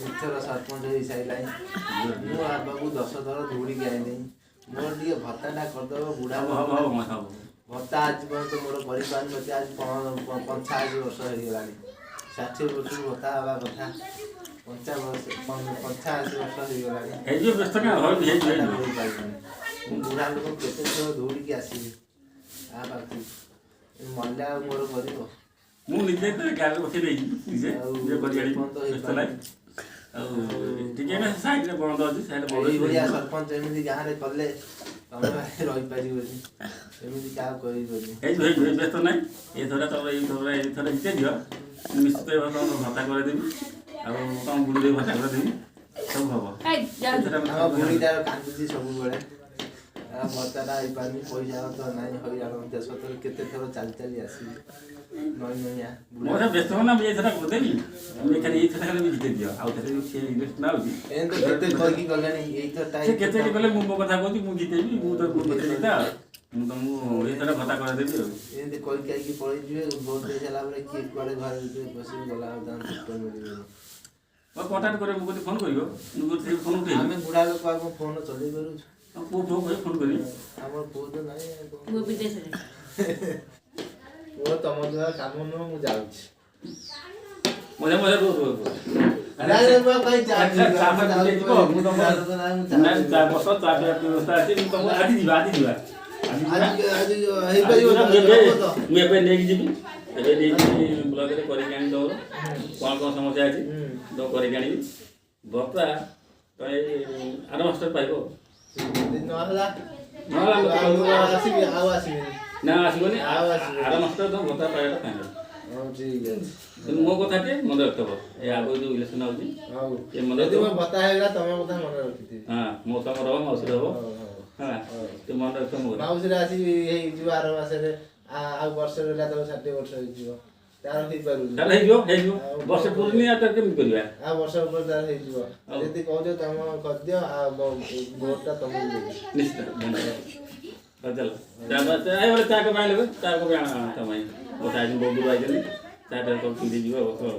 ଏଥର ସରପଞ୍ଚ ହେଇସାରିଲାଣି। ମୁଁ ଆଗକୁ 10 ଥର ଦୌଡ଼ିକି ଆଇଲିଣି। ମୋର ଟିକେ ଭତ୍ତାଟା କରିଦେବ ବୁଢ଼ା। ହବ, ହବ, ହବ, ହବ। ଭତ୍ତା ଆଜି ପର୍ଯ୍ୟନ୍ତ ମୋର କରିପାରୁନି। ମୋତେ ଆଜି 85 ବର୍ଷ ହେଇଗଲାଣି। 60 ବର୍ଷରୁ ଭତ୍ତା ହେବା କଥା, 55 ବର୍ଷ, 85 ବର୍ଷ ହେଇଗଲାଣି। ହେଇଯିବ, ବ୍ୟସ୍ତ କାଇଁ ହବ, ହେଇଯିବ, ଭତ୍ତାଟା ହେଇଯିବ। କରିପାରିବନି। ମୁଁ ବୁଢ଼ା ଲୋକ, କେତେ ଥର ଦୌଡ଼ିକି ଆସିବି ଆ ପାଖକୁ? ମଲେ ଆଉ ମୋର କରିବ? ମୁଁ ନିଜେ ତ ଗାଡ଼ିରେ ବସେଇ ନେଇଯିବି ନିଜେ। ଆଉ ନିଜେ କରି ଆଣିବି। ଏପର୍ଯ୍ୟନ୍ତ ବ୍ୟସ୍ତ ନାହିଁ। ହେଇପାରୁନି। ଆଉ ଟିକେ ନା ସାଇଡ଼ରେ ବନ୍ଦ ଅଛି, ସାଇଡ଼ରେ ବନ୍ଦ ଅଛି। ଏଇଭଳିଆ ସରପଞ୍ଚ ଏମିତି ଗାଁରେ କଲେ ତମେ ମାନେ ରହିପାରିବନି। ଏମିତି କାହାକୁ କହିବନି। ହେଇଯିବ, ହେଇଯିବ, ବ୍ୟସ୍ତ ନାହିଁ। ଏଇଥର ତମର ଏଇଥର ଜିତେଇ ଦିଅ, ମୁଁ ନିଶ୍ଚିତ ଏ ବର୍ଷ ତମର ଭତ୍ତା କରିଦେବି ଆଉ ତମ ବୁଢ଼ୀ ଭତ୍ତା କରିଦେବି, ସବୁ ହବ। ଏଥର ଆମେ ଆମ ବୁଢ଼ୀ ତାର କାନ୍ଦୁଛି ସବୁବେଳେ, ଆଉ ଭତ୍ତାଟା ହେଇପାରୁନି, ପଇସା ତ ନାହିଁ, ହଇରାଣ। 10 ଥର କେତେ ଥର ଚାଲି ଚାଲି ଆସିବି ନଇଁ ନଇଁଆ ବୁଢ଼ା। ମୋର ବ୍ୟସ୍ତ ହବ ନା, ମୁଁ ଏଇଥର କରିଦେବି। ମୁଁ ଖାଲି ଏଇଥର ଖାଲି ଜିତେଇ ଦିଅ। ଆଉ ଥରେ ସେ ଇଲେକ୍ସନ ଆଉଛି। ଏମିତି ତ କେତେ କହିକି ଗଲେଣି ଏଇଥରଟା। ସେ କେତେ ଗଲେ, ମୁଁ ମୋ କଥା କହୁଛି, ମୁଁ ଜିତେଇବି। ମୁଁ ତ ମୁଁ ଜିତା, ମୁଁ ତମକୁ ଏଇଥର ଭତ୍ତା କରିଦେବି ଆଉ। ଏମିତି କହିକି ଆଇକି ପଳେଇଯିବେ। ଭୋଟ ଦେଇ ସାରିଲା ପରେ କିଏ କୁଆଡ଼େ ଘରେ ଭିତରେ ପଶିକି ଗଲା, ଆଉ ତାଙ୍କୁ ଭୋଟ ମିଳିବନି। ମୋ କଣ୍ଟାକ୍ଟ କରିବ, ମୁଁ ଯଦି ଫୋନ୍ କରିବ, ମୁଁ ଯଦି ଫୋନ୍ ଉଠେଇବି। ଆମେ ବୁଢ଼ା ଲୋକ, ଆଉ କଣ ଫୋନ ଚଲେଇ ପାରୁଛୁ? ଆଉ ପୁଅ ପୁଅ କହି ଫୋନ୍ କରିବି। ଆମର ପୁଅ ତ ନାହିଁ, ଆଉ କଣ? ପୁଅ ବିଦେଶରେ। ପୁଅ ତମ ଦ୍ୱାରା କାମ ନୁହଁ, ମୁଁ ଯାଉଛି। ମଜା ମଜା, ରୁହ, ରୁହ, ରୁହ। ନାଇଁ ନାଇଁ, ମୁଁ ଆଉ କାଇଁ ଯାଉଛି? ଚା ଫା ପିଇ ଯିବ, ମୁଁ ତମ ନାଇଁ, ମୁଁ ନାଇଁ, ଯାଉଛି। ଚା ବସ, ଚା ପିଇବା ବ୍ୟବସ୍ଥା ଅଛି। ମୁଁ ତମକୁ ଆଜି ଯିବା, ଆଜି ଯିବା, ଆଜି ଯିବା। ଆଜି ଆଜି ହେଇପାରିବ ତ? ମୁଁ ଏବେ ହବ ତ? ମୁଁ ଏବେ ନେଇକି ଯିବି, ଏବେ ନେଇକି ବ୍ଲକରେ କରିକି ଆଣିବି। ତମର କ'ଣ କ'ଣ ସମସ୍ୟା ଅଛି ତ କରିକି ଆଣିବି। ଭତ୍ତା ତମେ ଏଇ ଆର ମାସରେ ପାଇବ। ଯଦି ନହେଲା? ନହେଲା ମତେ ଆଉ କହିବ। ଆସିବି, ଆଉ ଆସିବିନି। ନା, ଆସିବନି। ଆଉ ଆସିବନି। ଆର ମାସରେ ତମ ଭତ୍ତା ପାଇବାଟା ଫାଇନାଲ। ହଉ, ଠିକ ଅଛି। କିନ୍ତୁ ମୋ କଥା ଟିକେ ମନେ ରଖିଥିବ, ଏ ଆଗକୁ ଯୋଉ ଇଲେକ୍ସନ ଆଉଛି। ହଉ। ଏ ମନେ ଯଦି ମୋ ରଖିଥିବ। ଭତ୍ତା ହେଇଗଲା, ତମ କଥା ମନେ ରଖିଥିବି। ହଁ, ମୋ ତମର ହବ, ମାଉସୀର ହବ। ହଉ ହଉ ହେଲା। ହଉ। ଟିକେ ମନେ ରଖିଥିବ ମୋ କଥା। ମାଉସୀରେ ଆସି ହେଇଯିବ ଆର ମାସରେ। ଆଉ ବର୍ଷେ ରହିଲା, ତାକୁ 60 ବର୍ଷ ହେଇଯିବ, ତାର ହେଇପାରୁନି। ତାହେଲେ ହେଇଯିବ, ହେଇଯିବ। ବର୍ଷେ ପୁରିନି, ଆଉ ତାର କେମିତି କରିବା? ଆଉ ବର୍ଷ ଉପରେ ତାର ହେଇଯିବ। ହଉ। ଯଦି କହୁଛ ତମ କରିଦିଅ, ଆଉ ଭୋଟଟା ତମକୁ ଦେବି। ନିଶ୍ଚିତ, ଧନ୍ୟବାଦ। ହଉ ଚାଲ, ଚା ଚା ଗୋଟେ ଚା କପ୍ ଆଣିଲେ, ଚା କପ୍ ଆଣ ତମ ପାଇଁ। ବସା ଆଜି ବହୁତ ଦୂର ଆଇଛନ୍ତି, ଚା ଟା କପ୍ ପିଇ ଦେଇଯିବ ଆଉ। ହଉ।